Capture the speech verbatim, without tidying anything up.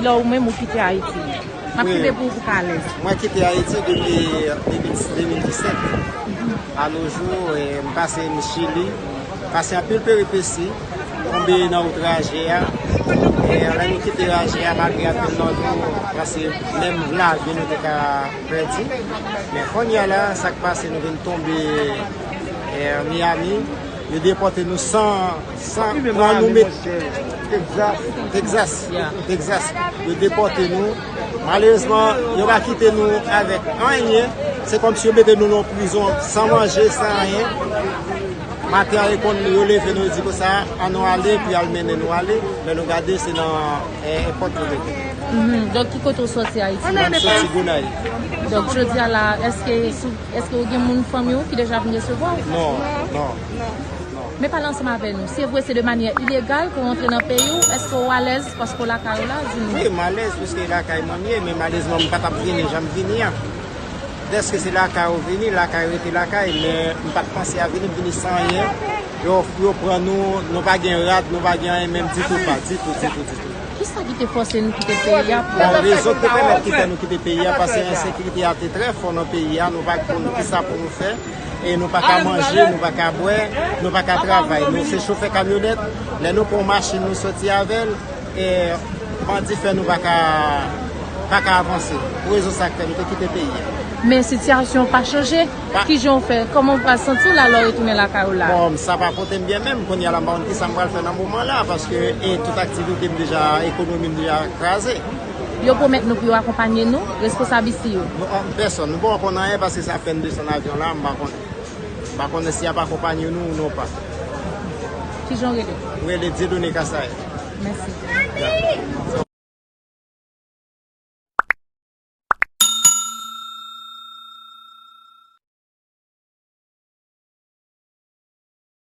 Lè ou menm ou kite Ayiti? M ap kite pou ou, pou w ka alèz. Mwen kite Ayiti depi de mil, de mil disèt. A nos jours, eh, m pase m Chili, pase anpil peripesi, tonbe nan wout raje a. Eh, lè nou kite raje a, malgre anpil nan nou, pase menm lavi nou te ka pèdi. Men kounye a la, sa k pase, nou vin tonbe, eh, Miami. Yo depòte nou san, san pran nou met Texas. Texas. Texas. Yo depòte nou. Malerezman, yo pa kite nou avèk anyen. Se kòmsi yo mete nou nan prizon san manje, san anyen. Maten an, yo konn yo leve nou, yo di konsa, ann nou ale, epi y al mennen nou ale. Lè nou gade, se nan, eh, èpòt yo mete. Mhm. Donk, ki kote w soti Ayiti? Mwen, m soti Gonayiv. Donk, jodi a la, èske sou Èske w gen moun fanmi w ki deja vin resevwa w? Non, non, non. Men pale ansanm avè nou. Se vre, se de manyè ilegal ke w rantre nan peyi w. Èske w alèz paske w lakay ou la? Di nou. Wi, m alèz, piske lakay mwen m ye, men malerezman, m pa t ap vini jan m vini an. Dèske se lakay ou vini, lakay rete lakay, men m pa t panse a vini, m vini san anyen. Yo, yo pran nou, nou pa gen rad, nou pa gen anyen menm ditou pa, ditou, ditou, ditou. Kisa ki te fòse nou kite peyi a pou... Bon, rezon ki te pèmèt ki fè nou kite peyi a, paske ensekirite a te trè fò nan peyi a, nou pa konn kisa pou nou fè, e nou pa ka manje, nou pa ka bwè, nou pa ka travay. Nou se chofè kamyonèt, lè nou pran yon machin, nou soti avè l, e bandi fè nou pa ka, pa ka avanse. Pou rezon sa k fè nou te kite peyi a. Men sitiyasyon pa chanje. Kijan w fè? Kòman w pral santi w la lè w retounen lakay ou la? Bon, sa pa pote m byen menm. Kounye a la, m pa konn kisa m pral fè nan moman la, paske, e, tout aktivite m deja, ekonomi m deja kraze. Yo pwomèt nou pou yo akonpanye nou, responsab isi yo? Nou, an pèsòn, nou poko konn anyen paske se apèn desann avyon la, m pa konnen. M pa konnen si y ap akonpanye nou ou non pa. Kijan w rele? M rele Dieudonné Kasaye. Mèsi. Ya.